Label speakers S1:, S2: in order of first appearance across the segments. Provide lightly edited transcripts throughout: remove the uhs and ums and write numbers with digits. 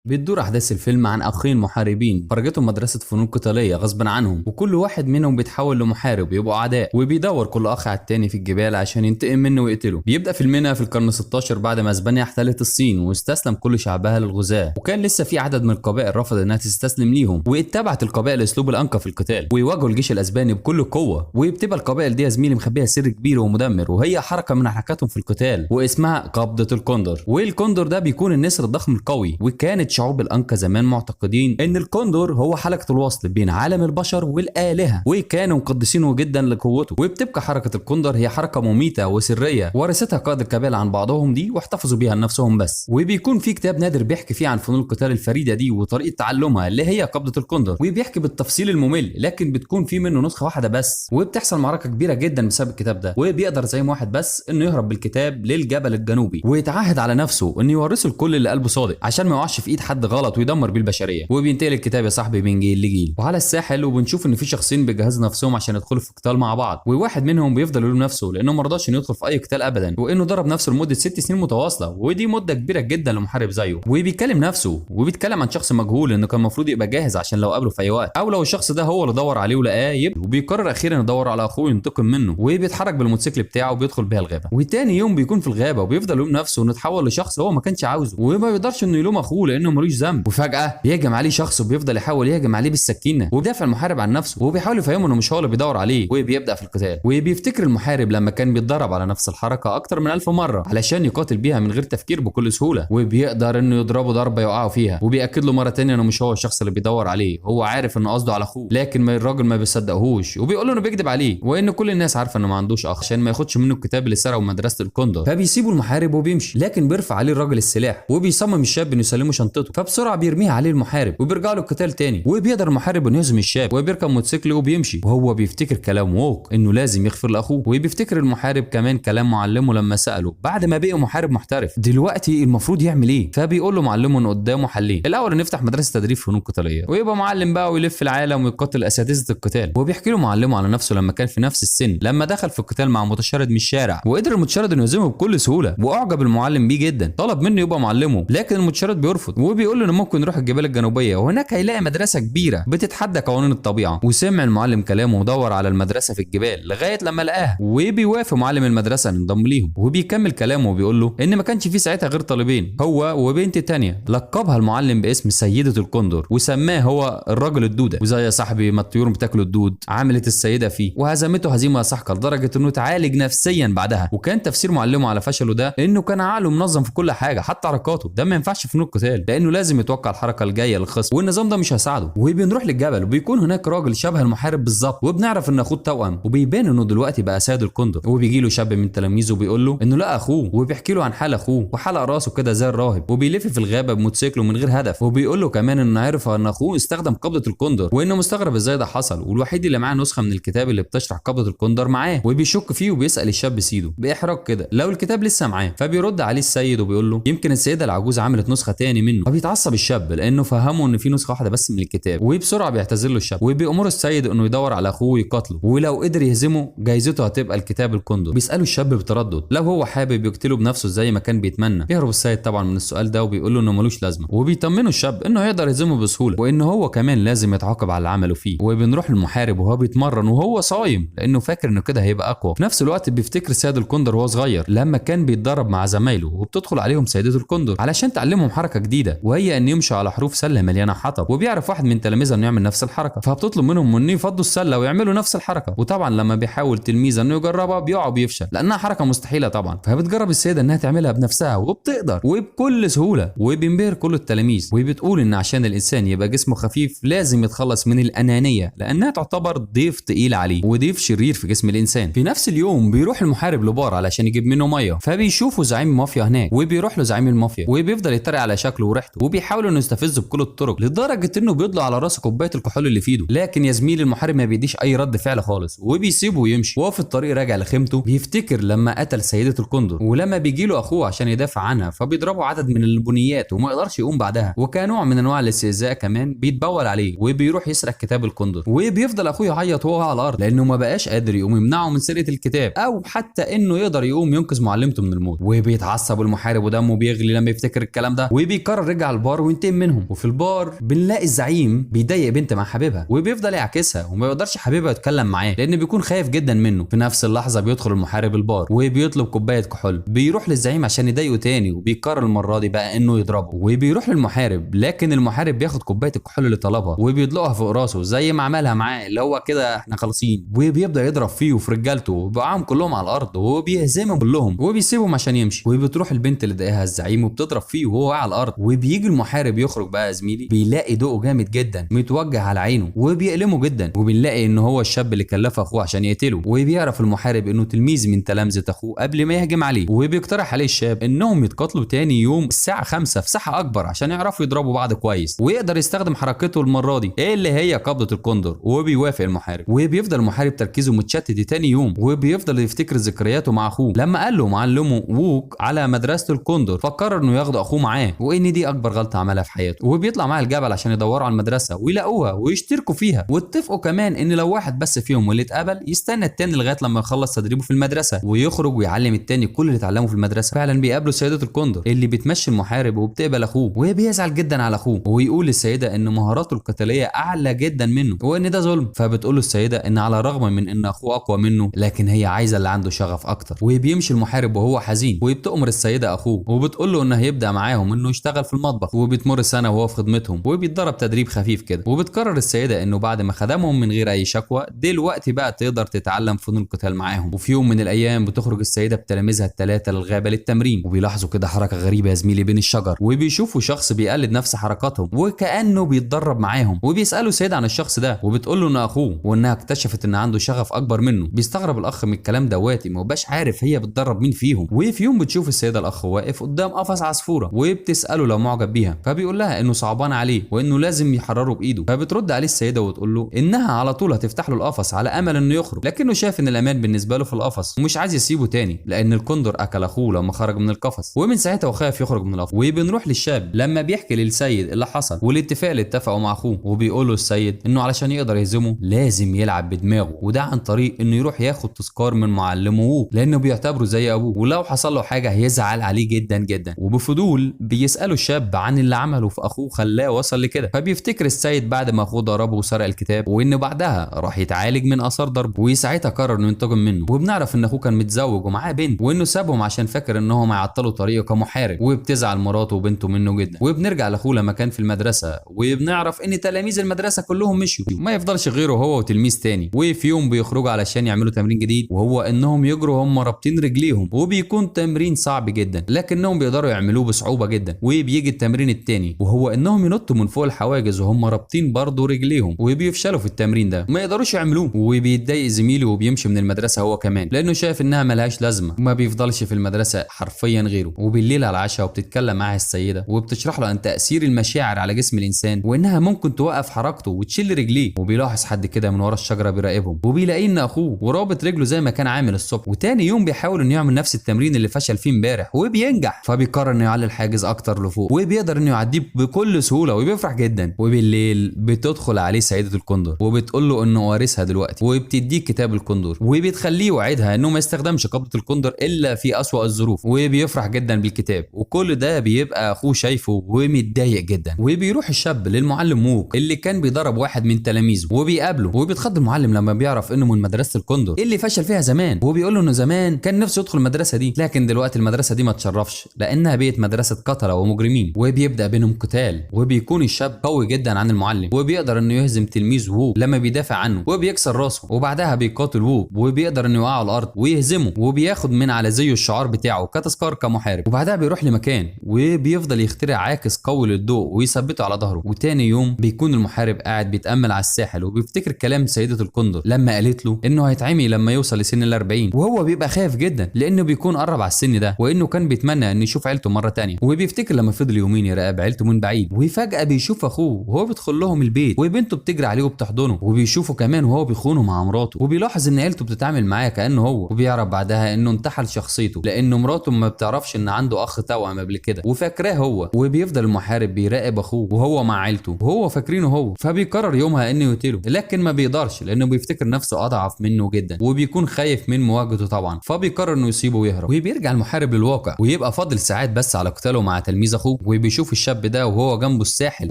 S1: بتدور احداث الفيلم عن اخين محاربين خرجتهم مدرسه فنون قتالية غصب عنهم، وكل واحد منهم بيتحول لمحارب ويبقوا اعداء، وبيدور كل اخ على التاني في الجبال عشان ينتقم منه ويقتله. بيبدا فيلمنا في القرن 16 بعد ما اسبانيا احتلت الصين واستسلم كل شعبها للغزاة، وكان لسه في عدد من القبائل رفض انها تستسلم ليهم، واتبعت القبائل اسلوب الانكا في القتال ويواجهوا الجيش الاسباني بكل قوة. وبتبقى القبائل دي يا زميلي مخبيه سر كبير ومدمر، وهي حركة من حركاتهم في القتال واسمها قبضه الكوندور. والكوندور ده بيكون النسر الضخم القوي، وكانت شعوب الانكا زمان معتقدين ان الكوندور هو حلقة الوصل بين عالم البشر والالهة، وكانوا مقدسينه جدا لقوته. وبتبقى حركة الكوندور هي حركة مميته وسريه ورثتها قائد القبائل عن بعضهم دي واحتفظوا بيها لنفسهم بس. وبيكون في كتاب نادر بيحكي فيه عن فنون القتال الفريدة دي وطريقه تعلمها اللي هي قبضه الكوندور، وبيحكي بالتفصيل الممل، لكن بتكون في منه نسخه واحدة بس. وبتحصل معركة كبيرة جدا بسبب الكتاب ده، وبيقدر زعيم واحد بس انه يهرب بالكتاب للجبل الجنوبي، ويتعهد على نفسه انه يورثه لكل اللي قلبه صادق عشان ما يقعش في ايد حد غلط ويدمر بيه البشرية. وبينتقل الكتاب يا صاحبي من جيل لجيل. وعلى الساحل وبنشوف ان في شخصين بيجهزوا نفسهم عشان يدخلوا في قتال مع بعض، وواحد منهم بيفضل يلوم نفسه لانه ما رضاش انه يدخل في اي قتال ابدا، وانه ضرب نفسه لمدة 6 سنين متواصلة، ودي مده كبيرة جدا لمحارب زيه. وبيكلم نفسه وبيتكلم عن شخص مجهول انه كان المفروض يبقى جاهز عشان لو قابله في اي وقت، او لو الشخص ده هو اللي دور عليه ولقاه يبقى. وبيقرر اخيرا يدور على اخوه ينتقم منه، وبيتحرك بالموتوسيكل بتاعه وبيدخل بيها الغابة. وتاني يوم بيكون في الغابة وبيفضل يلوم نفسه انه اتحول لشخص هو ما كانش عاوزه، وما بيقدرش انه يلوم اخوه لانه ملوش ذنب. وفجاة بيهجم عليه شخص وبيفضل يحاول يهجم عليه بالسكينة، وبيدافع المحارب عن نفسه وبيحاول يفهمه انه مش هو اللي بيدور عليه، وبيبدا في القتال. وبيفتكر المحارب لما كان بيتدرب على نفس الحركة اكتر من 1000 مرة علشان يقاتل بيها من غير تفكير بكل سهولة، وبيقدر انه يضربه ضربه يقعه فيها. وبياكد له مرة تانية انه مش هو الشخص اللي بيدور عليه، هو عارف انه قصده على اخوه، لكن ما الراجل ما بيصدقهوش وبيقول له انه بيكذب عليه، وان كل الناس عارفه انه ما عندوش اخ عشان ما ياخدش منه الكتاب اللي سرقه من مدرسه الكوندور. فبيسيبه المحارب وبيمشي، لكن بيرفع عليه الراجل السلاح وبيصمم الشاب انه يسلمه شنطته، فبسرعه بيرميها عليه المحارب وبيرجع له القتال تاني. وبيقدر المحارب انه يهزم الشاب وبيركب موتوسيكل وبيمشي، وهو بيفتكر كلام ووك انه لازم يغفر لاخوه، وبيفتكر المحارب كمان كلام معلمه لما ساله بعد ما بقى محارب محترف دلوقتي المفروض يعمل ايه. فبيقول له معلمه ان قدامه حلين، الاول انه يفتح مدرسه تدريب فنون قتالية ويبقى معلم بقى ويلف العالم ويقاتل اساتذة القتال. وبيحكي له معلمه على نفسه لما كان في نفس السن لما دخل في القتال مع متشرد من الشارع، وقدر المتشرد انه يهزمه بكل سهولة، واعجب المعلم بيه جدا، طلب منه يبقى معلمه، لكن المتشرد بيرفض وبيقول له انه ممكن يروح الجبال الجنوبية وهناك هيلاقي مدرسه كبيرة بتتحدى قوانين الطبيعة. وسمع المعلم كلامه ودور على المدرسة في الجبال لغاية لما لقاها، وبيوافق معلم المدرسة ان ينضم ليهم. وبيكمل كلامه وبيقول له ان ما كانش في ساعتها غير طالبين، هو وبنت تانية لقبها المعلم باسم سيده الكوندور وسماه هو الرجل الدودة. وزي يا صاحبي ما الطيور بتاكل الدود عملت السيدة فيه وهزمته هزيمة ساحقة لدرجة انه اتعالج نفسيا بعدها. وكان تفسير معلمه على فشله ده انه كان عقله منظم في كل حاجة حتى حركاته، ده ما ينفعش في فنون القتال لانه لازم يتوقع الحركة الجاية للخصم والنظام ده مش هيساعده. وبنروح للجبل وبيكون هناك راجل شبه المحارب بالظبط، وبنعرف ان اخوه توأم، وبيبان انه دلوقتي بقى سيد الكوندور. وبيجي له شاب من تلاميذه وبيقول له انه لقى اخوه، وبيحكي له عن حال اخوه وحلق راسه كده زي الراهب وبيلف في الغابة بموتوسيكله من غير هدف. وبيقول له كمان انه عرف ان اخوه استخدم قبضه الكوندور وانه مستغرب ازاي ده حصل، والوحيد اللي معاه نسخه من الكتاب اللي بتشرح قبضه الكوندور معاه. وبيشك فيه وبيسال الشاب سيده باحراج كده لو الكتاب لسه معاه، فبيرد عليه السيد وبيقول له يمكن السيدة العجوز عملت نسخه تاني منه. فبيتعصب الشاب لانه فهمه ان في نسخه واحدة بس من الكتاب، وبسرعة بيعتذر له الشاب وبيأمره السيد انه يدور على اخوه ويقاتله، ولو قدر يهزمه جايزته هتبقى الكتاب الكوندور. بيساله الشاب بتردد لو هو حابب يقتله بنفسه زي ما كان بيتمنى. بيهرب السيد طبعا من السؤال ده وبيقول له انه ملوش لازمه، وبيطمنه الشاب انه هيقدر يهزمه بسهولة وان هو كمان لازم يتعاقب على اللي عمله فيه. وبنروح للمحارب وهو بيتمرن وهو صايم لانه فاكر انه كده هيبقى اقوى. في نفس الوقت بيفتكر سيد الكوندور وهو صغير لما كان بيتدرب مع زمايله وبتدخل عليهم سيده الكوندور علشان تعلمهم حركة جديدة، وهي ان يمشوا على حروف سله مليانة حطب. وبيعرف واحد من تلاميذها انه يعمل نفس الحركة، فبتطلب منهم انه يفضوا السلة ويعملوا نفس الحركة. وطبعا لما بيحاول تلميذ انه يجربها بيقع وبيفشل لانها حركة مستحيلة طبعا. فبتجرب السيدة انها تعملها بنفسها وبتقدر وبكل سهولة، وبينبهر كل التلاميذ. وبتقول ان عشان الانسان يبقى جسمه خفيف لازم يتخلص من الانانية لانها تعتبر ضيف تقيل عليه وضيف شرير في جسم الانسان. في نفس اليوم بيروح المحارب لبار علشان يجيب منه مية، فبيشوفه زعيم المافيا هناك وبيروح له زعيم المافيا وبيفضل يتريق على شكله وريحته وبيحاول انه يستفزه بكل الطرق لدرجة انه بيطلع على راسه كوباية الكحول اللي في ايده. لكن يا زميلي المحارب ما بيديش اي رد فعل خالص وبيسيبه ويمشي. وهو في الطريق راجع لخيمته بيفتكر لما قتل سيده الكوندور، ولما بيجي له اخوه عشان يدافع عنها فبيضربه عدد من البنيات وما يقدرش يقوم بعدها، وكنوع من انواع الاستهزاء كمان بيتبول عليه وبيروح يسرق كتاب الكوندور. وبيفضل اخوه يعيط وهو على الارض لانه ما بقاش قادر يقوم يمنعه من سرقه الكتاب او حتى انه يقدر يقوم ينقذ معلمته من الموت. وبيتعصب المحارب ودمه بيغلي لما يفتكر الكلام ده، وبيقرر يرجع البار وينتقم منهم. وفي البار بنلاقي الزعيم بيضايق بنت مع حبيبها وبيفضل يعكسها وما بيقدرش حبيبها يتكلم معاه لان بيكون خايف جدا منه. في نفس اللحظة بيدخل المحارب البار وبيطلب كوباية كحول، بيروح للزعيم عشان يضايقه تاني وبيقرر المرة دي بقى انه يضربه، وبيروح للمحارب لكن المحارب بياخد كوباية الكحول اللي طلبها وبيدلقها فوق راسه زي ما عملها معاه اللي هو كده احنا خالصين، وبيبدا يضرب فيه وفي رجالته وبيقعهم كلهم على الارض وبيهزمهم كلهم وبيسيبهم عشان يمشي. وبتروح البنت اللي ضايقها الزعيم وبتضرب فيه وهو واقع على الارض، وبيجي المحارب يخرج بقى يا زميلي بيلاقي ضوء جامد جدا متوجه على عينه وبيألمه جدا، وبنلاقي ان هو الشاب اللي كلفه اخوه عشان يقتله. وبيعرف المحارب انه تلميذ من تلامذه اخوه قبل ما يهجم عليه، وبيقترح عليه الشاب انهم يتقاتلوا تاني يوم الساعة 5 في ساحة اكبر عشان يعرفوا يضربوا بعض كويس ويقدر يستخدم حركته المرة دي اللي هي قبضه الكوندور، وبيوافق المحارب. وبيفضل المحارب تركيزه متشتت تاني يوم وبيفضل يفتكر ذكرياته مع اخوه لما قال له معلمه ووك على مدرسه الكوندور، فقرر انه ياخد اخوه معاه وان دي اكبر غلطه عملها في حياته. وبيطلع معاه الجبل عشان يدوروا على المدرسة ويلاقوها ويشتركوا فيها، واتفقوا كمان ان لو واحد بس فيهم واللي اتقبل يستنى التاني لغاية لما يخلص تدريبه في المدرسة ويخرج ويعلم التاني كل اللي اتعلمه في المدرسة. فعلا بيقابلوا سيده الكوندور اللي بتمشي المحارب وبتقبل اخوه، وبيزعل جدا على اخوه ويقول للسيدة ان مهاراته القتالية اعلى جدا منه وان ده ظلم. فبتقول له السيدة ان على الرغم من ان اخوه اقوى منه لكن هي عايزه اللي عنده شغف اكتر. وبيمشي المحارب وهو حزين، وبتأمر السيدة اخوه وبتقول له انه هيبدا معاهم انه يشتغل في المطبخ، وبتمر سنة وهو في خدمتهم وبيتدرب تدريب خفيف كده. وبتقرر السيدة انه بعد ما خدمهم من غير اي شكوى دلوقتي بقى تقدر تتعلم فنون القتال معاهم. وفي يوم من الايام بتخرج السيدة بتلاميذها الثلاثة للغابه للتمرين، وبيلاحظوا كده حركة غريبة يا زميلي بين الشجر، وبيشوفوا شخص بيقلد نفس حركاتهم وكانه بيتدرب معاهم. وبيسالوا السيدة عن الشخص ده وبتقول له ان اخوه وانها اكتشفت ان عنده شغف اكبر منه. بيستغرب الاخ من الكلام دواتي ما بقاش عارف هي بتدرب مين فيهم. وفي يوم بتشوف السيدة الاخ واقف قدام قفص عصفوره وبتساله لو معجب بيها، فبيقول لها انه صعبان عليه وانه لازم يحرره بايده. فبترد عليه السيدة وتقول له انها على طول هتفتح له القفص على امل انه يخرج، لكنه شاف ان الامان بالنسبة له في القفص ومش عايز يسيبه تاني لان الكوندور اكل اخوه لما خرج من القفص، ومن ساعتها وخاف يخرج من القفص. وبنروح للشاب لما بيحكي للسيد اللي حصل والاتفاق اللي اتفقوا مع اخوه، وبيقول له السيد انه علشان يقدر يهزمه لازم يلعب بدماغه، وده عن طريق انه يروح ياخد تذكار من معلمه لانه بيعتبره زي ابوه، ولو حصل له حاجة هيزعل عليه جدا جدا. وبفضول بيساله الشاب عن اللي عمله في اخوه خلاه وصل لكده، فبيفتكر السيد بعد ما اخوه ضربه وسرق الكتاب وانه بعدها راح يتعالج من اثار ضربه، وساعتها قرر انه ينتقم منه. وبنعرف ان اخوه كان متزوج ومعاه بنت وانه سابهم عشان فاكر ان هم هيعطلوا طريقه كمحارب، وبتزعل مراته وبنته منه جدا. وبنرجع لاخوه لما كان في المدرسة وبنعرف ان تلاميذ المدرسة كلهم مشيوا ما يفضلش غيره هو وتلميذ تاني. وفي يوم بيخرجوا علشان يعملوا تمرين جديد وهو انهم يجروا هم رابطين رجليهم، وبيكون تمرين صعب جدا لكنهم بيقدروا يعملوه بصعوبة جدا. وبيجي التمرين التاني وهو انهم ينطوا من فوق الحواجز وهم رابطين برضه رجليهم، وبيفشلوا في التمرين ده ما يقدروش يعملوه. وبيتضايق زميله وبيمشي من المدرسة هو كمان لانه شايف انها ملهاش لازمه وما بيفضلش في المدرسة حرفيا غيره. وبالليل على العشاء وبتتكلم معاه السيدة وبتشرح له عن تاثير المشاعر على جسم الانسان وانها ممكن توقف حركته وتشيل رجليه. وبيلاحظ حد كده من ورا الشجرة بيراقبهم وبيلاقيه ان اخوه ورابط رجله زي ما كان عامل الصبح. وتاني يوم بيحاول انه يعمل نفس التمرين اللي فشل فيه امبارح وبينجح، فبيقرر انه يعلي الحاجز اكتر لفوق وبيقدر انه يعديه بكل سهولة وبيفرح جدا. وبالليل بتدخل عليه سيده الكوندور وبتقول له انه وارثها دلوقتي وبتديه كتاب الكوندور وبتخليه يوعدها انه ما يستخدمش قبضه الكوندور الا في اسوأ الظروف، وبيفرح جدا بالكتاب. وكل ده بيبقى اخوه شايفه ومتضايق جدا. وبيروح الشاب للمعلم موك اللي كان بيضرب واحد من تلاميذه وبيقابله، وبيتخض المعلم لما بيعرف انه من مدرسه الكوندور اللي فشل فيها زمان، وبيقول له انه زمان كان نفسه يدخل المدرسة دي لكن دلوقتي المدرسة دي ما تشرفش لانها بقت مدرسه قتله ومجرمين. وبيبدا بينهم قتال وبيكون الشاب قوي جدا عن المعلم وبيقدر انه يهزم تلميذ وو لما بيدافع عنه وبيكسر راسه. وبعدها بيقاتل وو وبيقدر انه يوقعه على الارض ويهزمه وبياخد من على زيه الشعار بتاعه كتذكار كمحارب. وبعدها بيروح لمكان وبيفضل يخترع عاكس قوي للضوء ويثبته على ظهره. وتاني يوم بيكون المحارب قاعد بيتامل على الساحل وبيفتكر كلام سيده الكوندور لما قالت له انه هيتعمي لما يوصل لسن ال40، وهو بيبقى خايف جدا لانه بيكون قرب على السن ده وانه كان بيتمنى انه يشوف عيلته مرة تانية. وبيفتكر لما فضل يومين يراقب عيلته من بعيد، وفجاة بيشوف اخوه وهو بيدخل لهم البيت وبنته بتجري عليه وبتحضنه، وبيشوفه كمان وهو بيخونه مع مراته، وبيلاحظ ان عيلته بتتعامل معاه كانه هو. وبيعرف بعدها انه انتحل شخصيته لانه مراته ما بتعرفش ان عنده اخ توأم قبل كده وفاكراه هو. وبيفضل المحارب بيراقب اخوه وهو مع عيلته وهو فاكرينه هو، فبيقرر يومها انه يقتله لكن ما بيقدرش لانه بيفتكر نفسه اضعف منه جدا وبيكون خايف من مواجهته طبعا، فبيقرر انه يسيبه ويهرب. وبيرجع المحارب للواقع ويبقى فاضل ساعات بس على قتاله مع تلميذ اخوه. وبيشوف الشاب ده وهو جنبه الساحل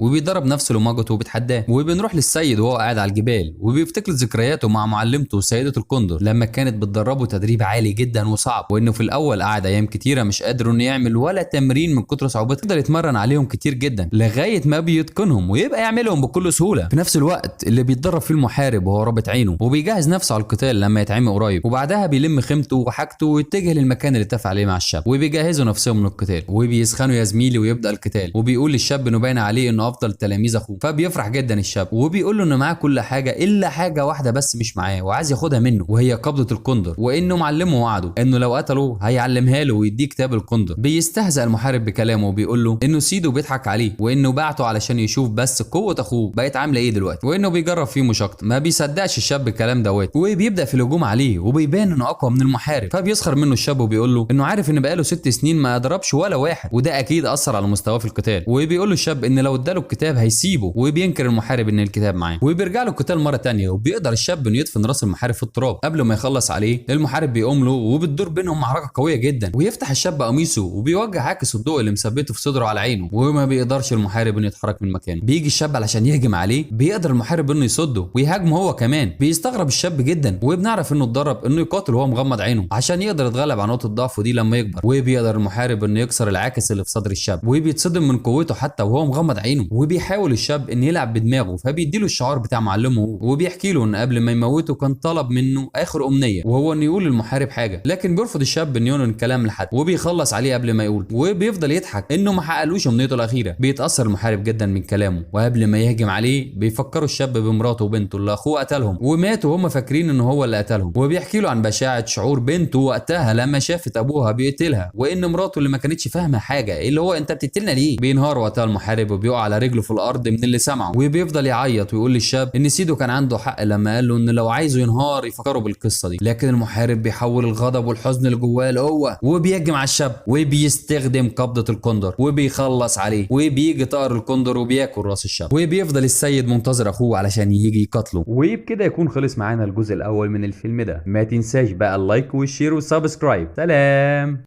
S1: وبيضرب نفسه لماجوتو وبيتحداه. وبنروح للسيد وهو قاعد على الجبال وبيفتكر ذكرياته مع معلمته سيدة الكوندور لما كانت بتدربه تدريب عالي جدا وصعب، وانه في الاول قعد ايام كتيرة مش قادر انه يعمل ولا تمرين من كتر صعوبته، يقدر يتمرن عليهم كتير جدا لغاية ما بيتقنهم ويبقى يعملهم بكل سهولة. في نفس الوقت اللي بيتدرب فيه المحارب وهو رابط عينه وبيجهز نفسه على القتال لما يتعمي قريب، وبعدها بيلم خيمته وحاجته ويتجه للمكان اللي اتفق عليه مع الشاب وبيجهزوا نفسهم للقتال وبيسخنوا يا زميلي ويبدا القتال. وبيقول للشاب انه باين عليه انه افضل تلاميذ اخوه، فبيفرح جدا الشاب وبيقول له انه معاه كل حاجة الا حاجة واحدة بس مش معاه وعايز ياخدها منه، وهي قبضه الكوندور، وانه معلمه وعده انه لو قتله هيعلمها له ويديه كتاب الكوندور. بيستهزأ المحارب بكلامه وبيقول له انه سيده بيضحك عليه وانه بعته علشان يشوف بس قوة اخوه بقت عامله ايه دلوقتي، وانه بيجرب فيه مش اكتر. ما بيصدقش الشاب الكلام دوت وبيبدا في الهجوم عليه وبيبان انه اقوى من المحارب، فبيسخر منه الشاب وبيقول له انه عارف ان بقاله 6 سنين ما ضربش ولا واحد وده اكيد اثر على مستواه في القتال. وبيقول له الشاب ان لو اداله الكتاب هيسيبه، وبينكر المحارب ان الكتاب معاه. وبيرجع له القتال مرة ثانية وبيقدر الشاب انه يدفن راس المحارب في التراب قبل ما يخلص عليه. المحارب بيقوم له وبتدور بينهم معركة قوية جدا، ويفتح الشاب قميصه وبيوجه عاكس الضوء اللي مثبتة في صدره على عينه، وما بيقدرش المحارب انه يتحرك من مكانه. بيجي الشاب علشان يهجم عليه، بيقدر المحارب انه يصده ويهاجمه هو كمان. بيستغرب الشاب جدا وبنعرف انه اتدرب انه يقاتل وهو مغمض عينه عشان يقدر يتغلب على نقطة ضعفه دي لما يكبر. وبيقدر المحارب انه يكسر العاكس اللي في صدر الشاب وبيتصدم من قوته حتى وهو مغمض عينه. وبيحاول الشاب ان يلعب بدماغه فبيديله الشعار بتاع معلمه وبيحكي له ان قبل ما يموته كان طلب منه اخر امنية وهو انه يقول للمحارب حاجة، لكن بيرفض الشاب انه يقول الكلام لحد وبيخلص عليه قبل ما يقول، وبيفضل يضحك انه ما حققلوش امنيته الاخيرة. بيتاثر المحارب جدا من كلامه، وقبل ما يهجم عليه بيفكروا الشاب بمراته وبنته اللي اخوه قتلهم وماتوا وهم فاكرين ان هو اللي قتلهم، وبيحكي له عن بشاعه شعور بنته وقتها لما شافت ابوها بيقتلها، وان مراته اللي ما كانتش فاهمه حاجة اللي هو انت بتقتلنا ليه. بينهار وقتها المحارب وبيقع على رجله في الارض من اللي سمعه، وبيفضل يعيط ويقول للشاب ان سيده كان عنده حق لما قال له ان لو عايزه ينهار يفكروا بالقصة دي. لكن المحارب بيحول الغضب والحزن اللي جواه لقوه وبيهجم على الشاب وبيستخدم قبضه الكوندور وبيخلص عليه، وبيجي طائر الكوندور وبياكل راس الشاب، وبيفضل السيد منتظر اخوه علشان يجي يقتله. وبكده يكون خلص معانا الجزء الاول من الفيلم ده. ما تنساش بقى ال like وال share وال subscribe. سلام.